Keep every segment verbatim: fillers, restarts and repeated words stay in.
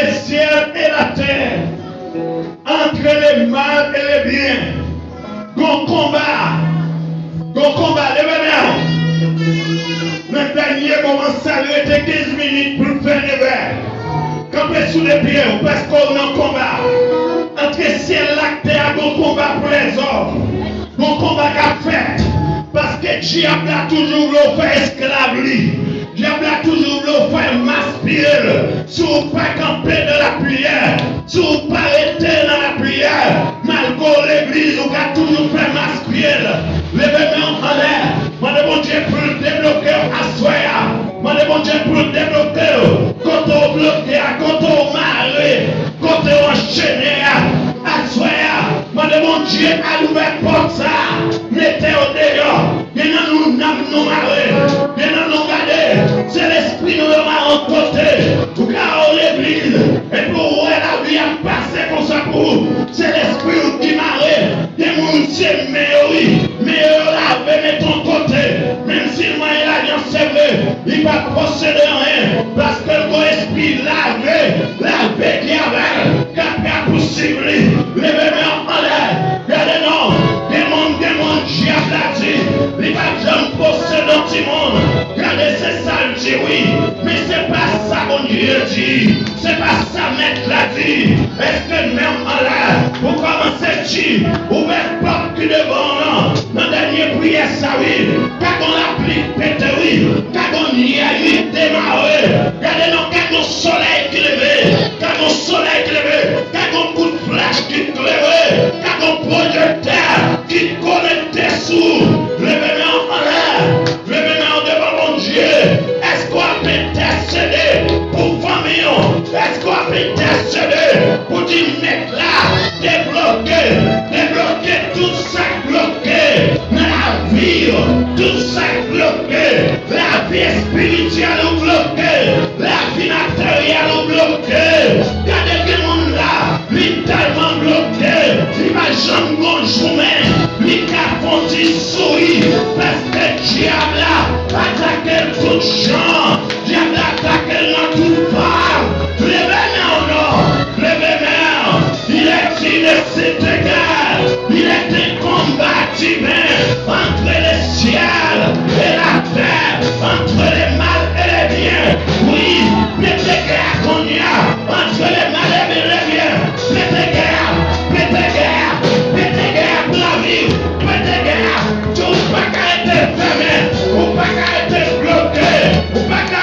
le ciel et la terre, entre le mal et le bien. Gon konba. Gon konba. Leve men w. Nan dènye moman sa, l rete kenz minit pou l fè nevè. Kanpe sou de pye w, paske w nan konba. Antre syèl la ak tè a, gon konba pou lèzòm. Gon konba k ap fèt. Paske dyab la toujou vle w fè esklav li. Dyab la toujou vle w fè mas pye l. Si w pa kanpe nan lapriyè, si w pa rete nan lapriyè, malgre w legliz, ou ka toujou fè mas pye l. Leve men w anlè. Mande Bondye pou l debloke w aswè a. Mande Bondye pou l debloke w. Kote w bloke a, kote w mare, kote w anchene a. Aswè a, mande Bondye al ouvè pòt sa a. Mete yo deyò. Gen nan nou nanm nou mare. Gen nan nou gade. Se lespri nou yo mare yon kote. Ou ka al legliz. Epi ou wè lavi ap pase konsa pou ou. Se lespri ou ki mare. Gen moun se men yo wi. Men yo lave mete yon kote. Menm si l manyen lajan se vre. Li pa posede anyen. Paske l gon espri lave. Lave ki avè l. K ap rapousiv li. Leve men w anlè. Gade non. Gen moun, gen moun, dyab la di, li pa t janm posede yon timoun. Gade se sa l di wi. Men se pa sa Bondye di. Se pa sa mèt la di. Èske menm anlè, ou kòmanse di, ouvè pòt ki devan w lan. Nan dènye priyè sa wi. Ka gon lapli k pete wi. Ka gon nyaj wi k demare. Gade non, ka gon solèy ki leve. Ka gon solèy ki leve. Ka gon kout flach ki klere. Ka gon pwojektè ki konekte sou ou. Leve men w anlè. Leve men w devan Bondye. Èske w ap entèsede pou fanmi w? Èske w ap entèsede pou di mèt la debloke, debloke tout sa k bloke nan lavi w, tout sa k bloke lavi espirityèl ou bloke, lavi materyèl ou bloke. Gade gen moun la, li tèlman bloke, li pa janm gon jounen li ka fon ti souri, paske dyab la atake l tout jan. Dyab la atake l nan tout fòm. Leve men w non. Leve men w. Il est dit de cette guerre. Il est un combat divin entre le ciel et la terre, entre le mal et le bien. Wi, pete gè a kounye a. Antre le mal et le bien. Pete gè a, pete gè a, pete gè a pou lavi w. Pete gè a, di w pa ka rete fèmen, ou pa ka rete bloke, ou pa ka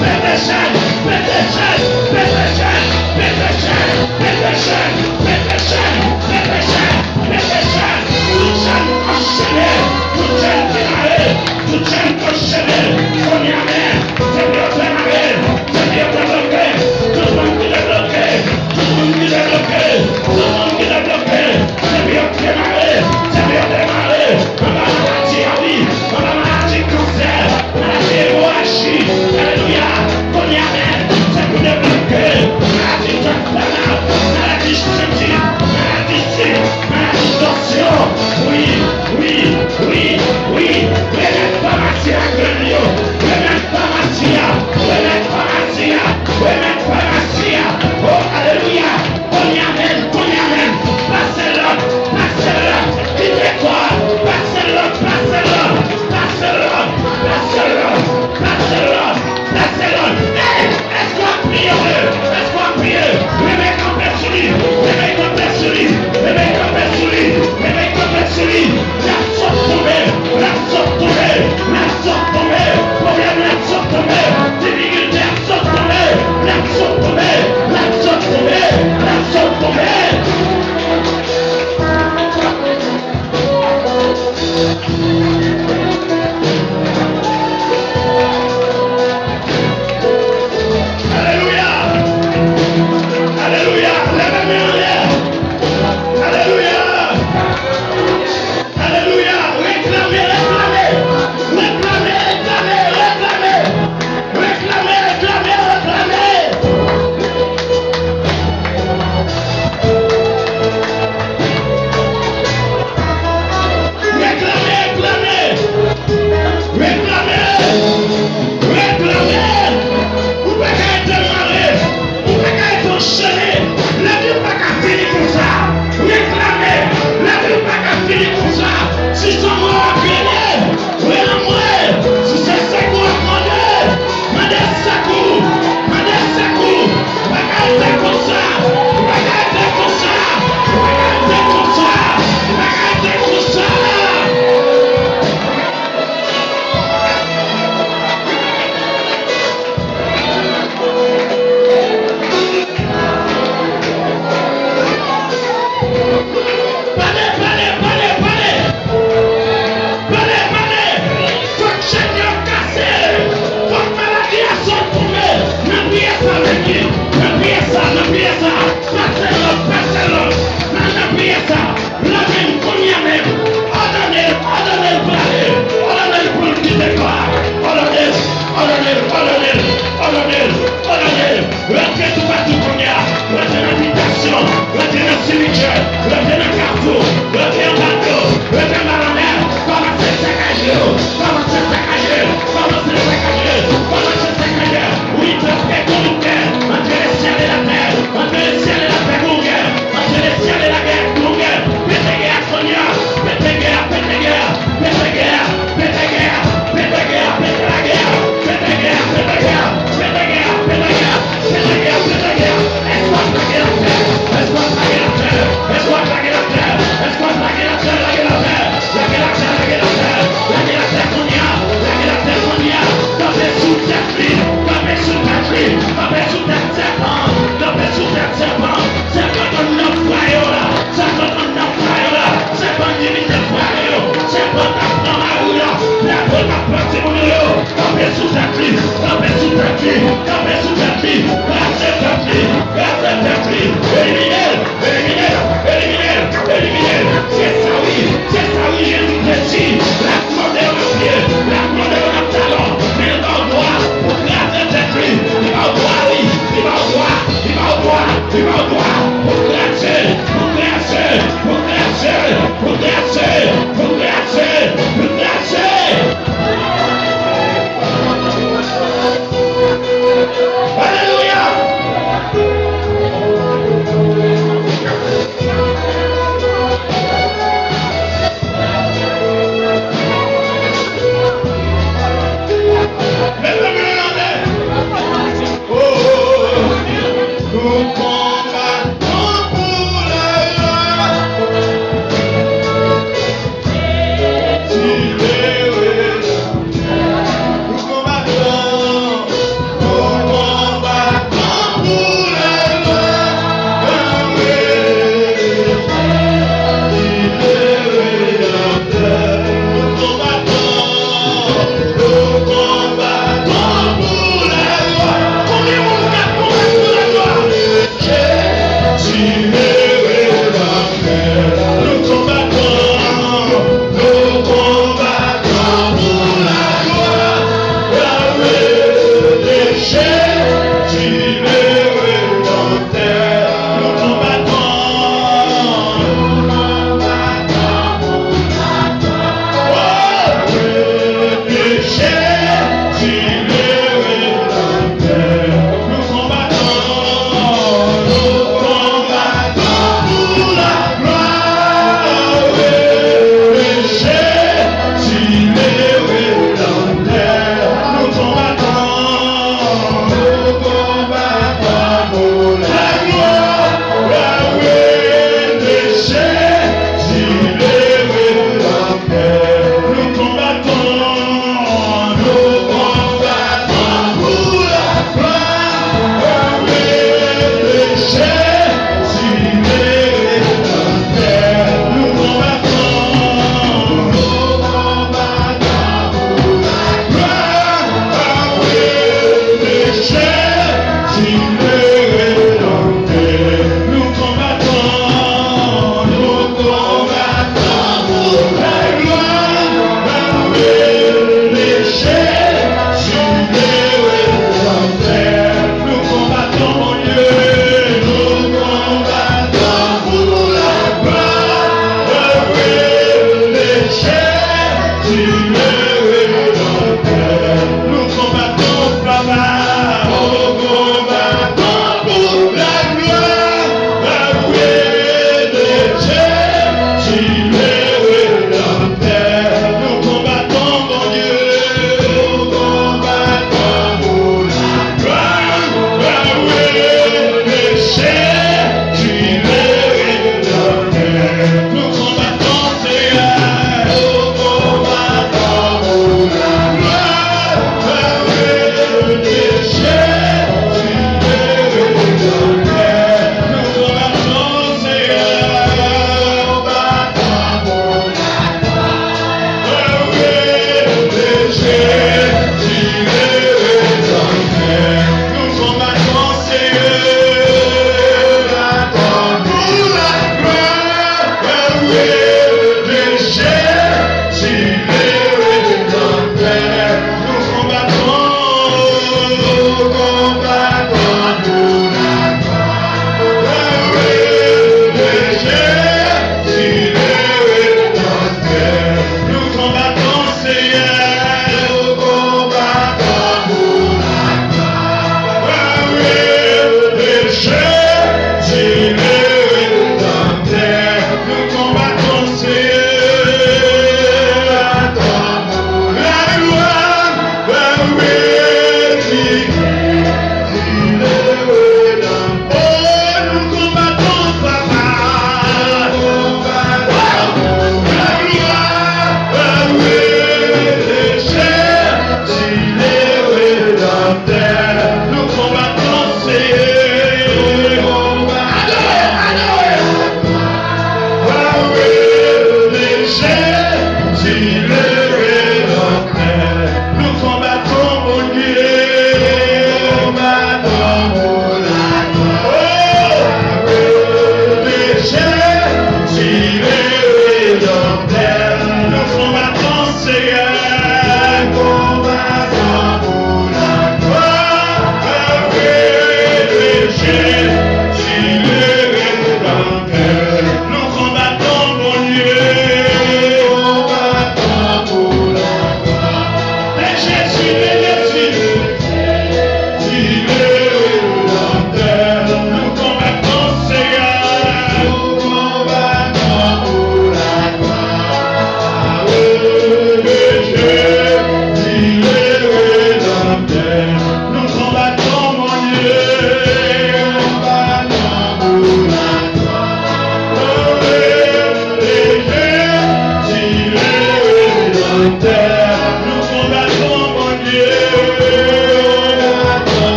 Pete chèn, pete chèn, pete chèn, pete chèn, pete chèn, pete chèn, pete chèn, pete chèn. Tout chèn anchene, tout chèn ki mare, tout chèn ki anchene. Kounye a men, se pou yo demare, se pou yo debloke. Tout moun ki debloke, tout moun ki debloke, tout moun ki debloke. Se pou yo demare, se pou yo demare. Anba maladi a wi, anba maladi kansè, maladi emoraji, alelouya, kounye a menm, se pou debloke. Maladi tèt pè la, maladi senti, maladi sik, maladi tansyon, wi, wi, wi, wi, remèt famasi a grenn yo, remèt famasi a, remèt famasi a, remèt famasi a, o, alelouya. Kounye a menm, kounye a menm. Pase lòd, pase lòd. Kite kò a. Pase lòd, pase lòd. Pase lòd, pase lòd, pase lòd, pase lòd. Ey, èske w ap priye vre? Èske w ap priye? Leve kanpe sou li, leve kanpe sou li, leve kanpe sou li, leve kanpe sou li. L ap sot tonbe, l ap sot tonbe, l ap sot tonbe. Pwoblèm la ap sot tonbe, difikilte ap sot tonbe, l ap sot tonbe, l ap sot tonbe, l ap sot tonbe. Alelouya! Alelouya! Leve men anlè! Alelouya! Alelouya! Reklame, reklame! Reklame, reklame, reklame! Reklame, reklame, reklame! Reklame, reklame! Reklame! Reklame! Ou pa ka rete mare! Ou pa ka rete anchene! Lavi w pa ka fini konsa! Reklame! Lavi w pa ka fini konsa! Si se yon mò w ap rele, rele mwen! Si se sekou w ap mande, mande sekou! Mande sekou! Ou pa ka rete konsa! Ou pa ka rete konsa! Ou pa ka rete konsa! Ou pa ka rete konsa! Pale, pale, pale, pale! Pale, pale! Fòk chèn yo kase! Fòk maladi a sot tonbe! Nan priye sa, mèt li! Nan priye sa, nan priye sa! Pase lòd, pase lòd! Nan, nan priye sa! La menm, kounye a menm, òdone l, òdone l prale, òdone l pou l kite kò a, òdone l, òdone l, òdone l, òdone l, òdone l. Rantre toupatou kounye a, rantre nan bitasyon, rantre nan simityè, rantre nan kafou, rantre anba dlo, rantre anba lanmè, kòmanse sakaje yo, kòmanse sakaje, kòmanse sakaje, kòmanse sakaje. Wi, trapè kou loutè, antre le syèl e latè, antre le syèl e latè kou loutè. Antre le syèl e latè kou loutè. Pete gè a kounye a. Pete gè a, pete gè a, pete gè a, pete gè a, pete gè a, pete lagè a. Pete gè a, pete gè a, pete gè a, pete gè a, pete gè a, pete gè a. Èske w ap lage latè? Èske w ap lage latè? Èske w ap lage latè? Èske w ap lage latè? Lage latè! Lage latè, lage latè, lage latè kounye a, lage latè kounye a. Kanpe sou tèt li, kanpe sou tèt li, kanpe sou tèt sèpan, kanpe sou tèt sèpan. Sèpan k anndan fwaye w la, sèpan k anndan fwaye w la, sèpan k limite fwaye yo, sèpan k ap pran mari w la, sèpan k ap pran timoun ou yo. Kanpe sou tèt li, kanpe sou tèt li, kanpe sou tèt li, kraze tèt li, kraze tèt li, elimine l. Elimine l! Elimine l! Elimine l! Se sa wi! Se sa wi! Jezi te di, l ap mòde yo nan pye, l ap mòde yo nan talon, men l ba w dwa pou kraze tèt li. Li ba w dwa wi! Li ba w dwa! Li ba w dwa! Li ba w dwa pou kraze! Pou kraze! Pou kraze! Pou kraze! Pou kraze! Pou kraze! Alelouya!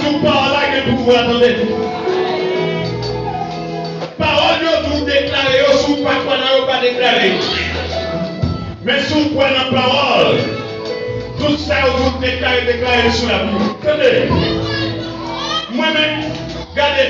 Tout pawòl la gen pouvwa, tande. Pawòl yo di w deklare yo, si w pa kwè nan yo, pa deklare yo. Men si w kwè nan pawòl, tout sa yo di w deklare, deklare l sou lavi w. Tande. Mwen menm, gade.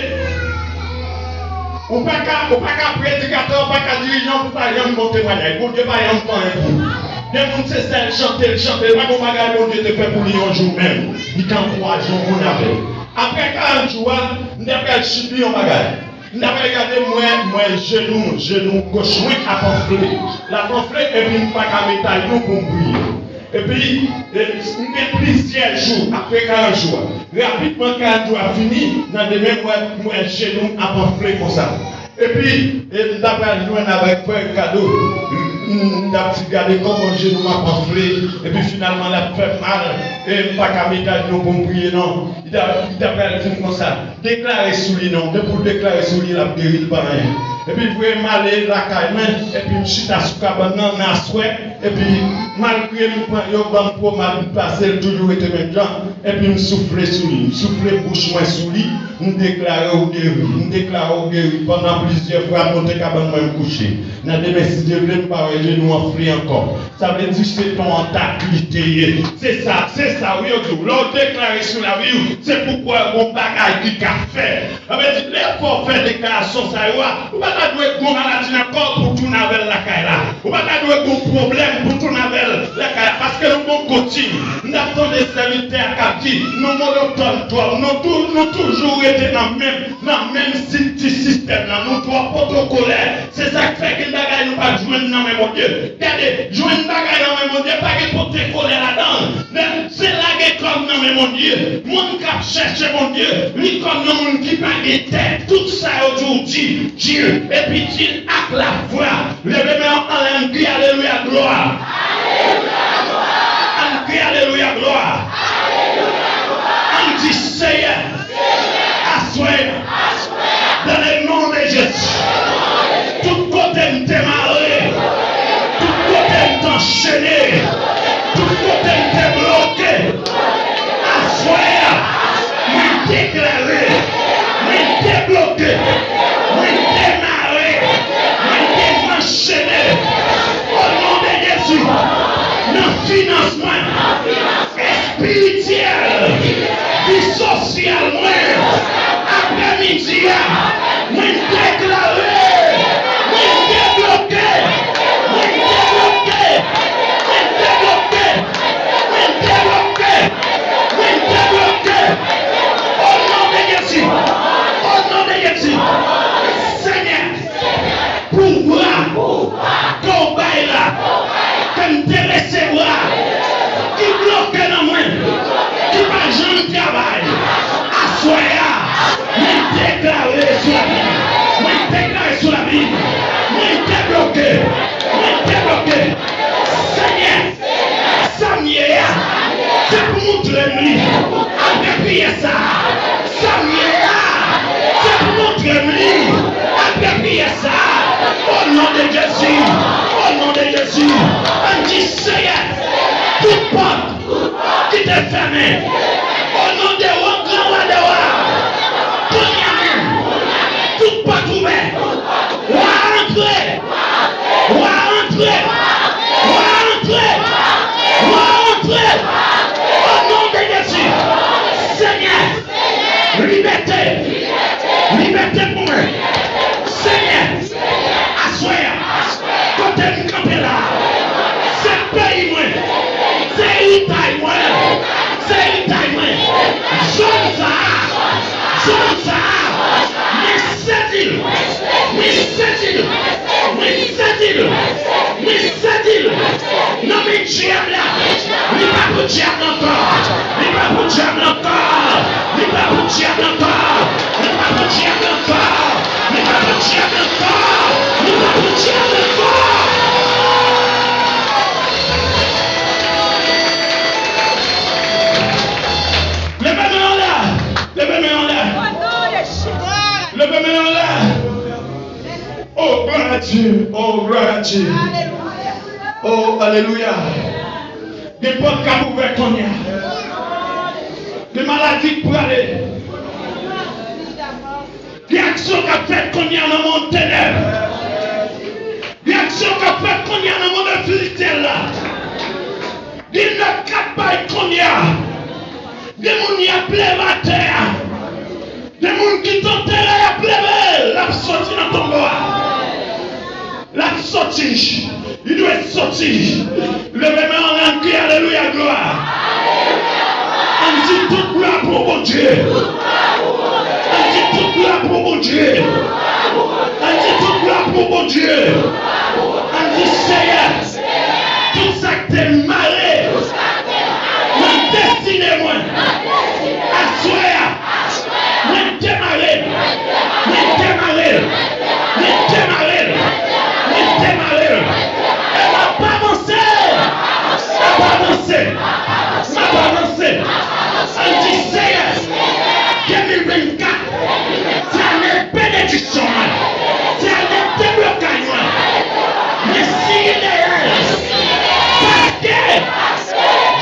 Ou pa ka, ou pa ka predikatè, ou pa ka dirijan, ou pa janm bon temwayaj. Bondye pa janm fè anyen pou ou. Gen moun se sèl chante l chante, pa gon bagay Bondye te fè pou li yon jou menm. Li te ankouraje yon moun avè l. Apre karant jou a, m te pral chita yon bagay. M ta pral gade, m wè, m wè jenou, jenou goch mwen ap anfle. L ap anfle, epi m pa ka mete nou pou m priye. Epi, e, m gen plizyè jou, apre karant jou a. Rapidman, karant jou a fini, nan demen, m wè, m wè jenou m ap anfle konsa. Epi, e, m ta pral jwenn avèk frè Ricardo. M, m, m t ap di, gade kòman jenou m ap anfle. Epi, finalman, l ap fè m mal. E m pa ka mete nou pou m priye, non. Li ta, li ta pral di m konsa, deklare sou li non, depi w deklare sou li, l ap geri, l pa anyen. Epi l voye m ale lakay mwen, epi m chita sou kabann nan, nan aswè, epi malgre m pran, yo ban m pwomad, m pase l toujou rete menm jan, epi m soufle sou li, m soufle bouch mwen sou li, m deklare w geri, m deklare w geri. Pandan plizyè fwa, m monte kabann mwen, m kouche. Nan demen, si Dye vle, m pa wè jenou anfle ankò. Sa vle di se ton atak li te ye. Se sa, se sa, wi, yo di w. Lè w deklare sou lavi w, se pou kwè gon bagay ki ka fèt. Sa vle di, lè fò w fè deklarasyon sa yo a, ou pa ta dwe gon maladi nan kò w pou tounen avè l lakay la. Ou pa ta dwe gon pwoblèm pou tounen avè l lakay la. Paske nou gon koutim. M t ap tande sèvitè a k ap di, nou monotòn twòp. Nou tou, nou toujou rete nan menm, nan menm si-, ti sistèm nan. Nou twò pwotokolè. Se sa k fè gen bagay nou pa jwenn nan men Bondye. Gade, jwenn bagay nan men Bondye, pa gen pote kolè ladan l. Men, se lage kò m nan men Bondye. Moun k ap chèche Bondye, li kòm yon moun ki pa gen tèt. Tout sa yo di w, di, di l, epi di l ak lavwa. Leve men w anlè, n kriye alelouya, glwa. Ann kriye alelouya, glwa. Ann di, Seyè, aswè a, dans le nom de Jésus, tout kote m te mare, tout kote m te anchene, tout kote m te bloke, aswè a, mwen deklare, mwen debloke, mwen demare, mwen desanchene, o non de Jezi, nan finans mwen, espirityèl, vi sosyal mwen, aprèmidi a, mwen deklare, mwen debloke, mwen debloke, mwen debloke, mwen debloke, mwen debloke, o non de Jezi, o non de Jezi, Senyè. Pouvwa ke w bay la, ke m te resevwa, ki bloke nan mwen, ki pa janm travay. Aswè a, mwen deklare sou lavi m. Mwen deklare sou lavi m. Mwen debloke. Mwen debloke. Senyè, sa m ye a, se pou montre m li. Apre priyè sa a, sa m ye a, se pou montre m li. Apre priyè sa a, o non de Jezi, o non de Jezi, ann di, Seyè, tout pòt ki te fèmen, o non de wa, gran wa dè wa, kounye a menm, tout pòt ouvè. Wa antre! Wa antre! Wa antre! Wa antre! O non de Jezi! Senyè, libète! Libète pou mwen! Senyè, aswè a, kote m kanpe la, se peyi mwen, se eritay mwen, se eritay mwen. Zòn sa a, zòn sa a, mwen sezi l, mwen sezi l, mwen sezi l, mwen sezi l. Nan men dyab la, li pa pou dyab ankò, li pa pou dyab ankò, li pa pou dyab ankò, li pa pou dyab ankò, li pa pou dyab ankò, li pa pou dyab ankò. Leve men w anlè, leve men w anlè, leve men w anlè. Oh, gloire à Dieu. Oh, gloire à Dieu. Oh, alelouya. Gen pòt k ap ouvè kounye a. Gen maladi k prale. Gen aksyon k ap fèt kounye a nan mond tenèb. Gen aksyon k ap fèt kounye a nan mond espirityèl la. Gen lòt k ap bay kounye a. Gen moun y ap leve atè a. Gen moun ki t antere, y ap leve l, l ap soti nan tonbo a. L ap soti. Li dwe soti. Leve men w ann kriye alelouya, glwa. Ann di tout glwa pou Bondye. Ann di tout glwa pou Bondye. Ann di tout glwa pou Bondye. Ann di, Seyè, tout sa k te mare nan destine mwen, aswè a, mwen demare l. Mwen demare l. Mwen demare l. Mwen demare l. E m ap avanse. M ap avanse. M ap avanse. Ann di, Seyè, de mil vennkat se ane benediksyon mwen. Se ane deblokay mwen. Mwen siyen dèyè l. Paske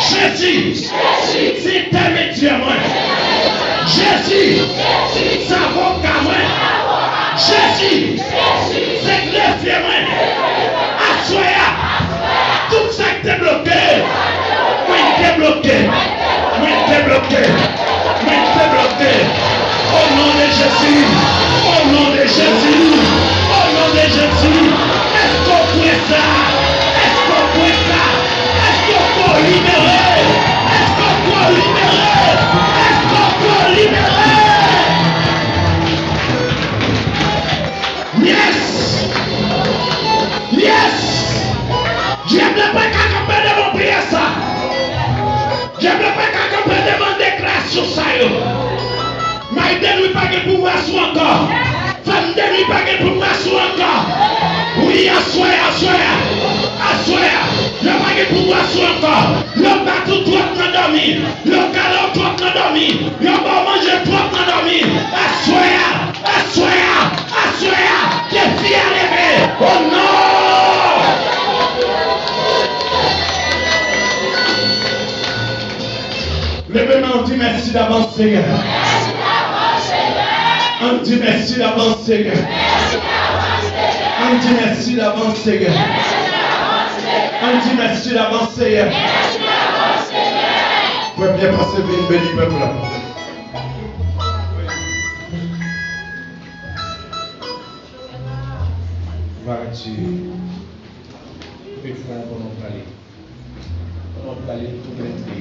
Jezi se entèmedyè mwen. Jezi se avoka mwen. Jezi se grefye mwen. Aswè a, tout sa k te bloke, mwen debloke. Mwen debloke. Mwen debloke. O non de Jezi. O non de Jezi. O non de Jezi. Èske w kwè sa? Èske w kwè sa? Èske w ko libere? Èske w ko libere? Èske w ko libere? Yes! Yes! Dyab la pa ka kanpe devan priyè sa. Dyab la pa ka kanpe devan deklarasyon sa yo. May de nwi pa gen pouvwa sou ankò. Fanm de nwi pa gen pouvwa sou ankò. Wi, aswè, aswè, aswè. Yo pa gen pouvwa sou ankò. Yo bat ou twòp nan dòmi. Yo kale w twòp nan dòmi. Yo ba w manje twòp nan dòmi. Aswè a, aswè a, aswè a, defi a leve. O non! Leve men w, di mèsi davans, Senyè. Ann di mèsi davans, Senyè. Ann di mèsi davans, Senyè. Ann di mèsi davans, Senyè. Frè Pyè, pase vin beni pèp la. Glwa a Dye. Koupe fon an pandan w prale. Pandan w prale, tou plen kle.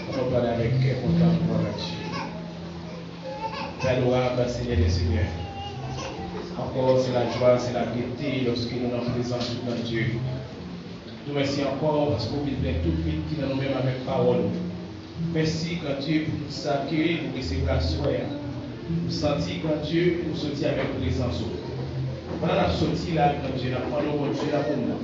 Pandan w prale avèk kè kontan, glwa a Dye. Fè lwa ba Senyè dè senyè. Ankò, se lajwa, se lagete lòske nou nan prezans ou, Gran Dye. Nou mèsi ankò paske w vin plen tout vid ki nan nou menm avèk pawòl ou. Mèsi, Gran Dye, pou tout sa ke nou resevwa aswè a. Nou santi, Gran Dye, nou soti avèk prezans ou. Pandan n ap soti la, Gran Dye, n ap mande w, Bondye, la pou nou,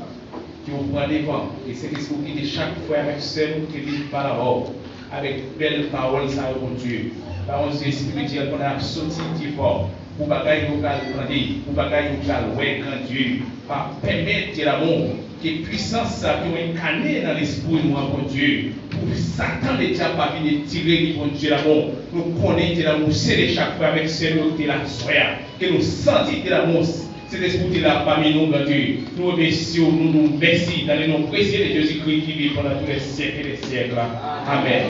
ke w pran devan, ke Sentespri w kite chak frè avèk sè nou ki vin pa la ou, avèk bèl pawòl sa yo, Bondye. Ba yon zye espirityèl pandan n ap soti, Dye fò, pou bagay yo pral tande, pou bagay yo pral wè, Gran Dye. Pa pèmèt, Dye damou, ke pwisans sa ki w enkane nan lespri nou an, Bondye, pou Satan Ledyab pa vin etire li, Bondye damou. Nou konnen, Dye damou, sele chak frè avèk sè nou yo ki te la aswè a, ke nou santi, Dye damou, Sentespri w te la pami nou, Gran Dye. Nou remèsye w, nou di w mèsi, dans le nom précieux de Jésus-Christ qui vit pendant tous les siècles des siècles. Amèn.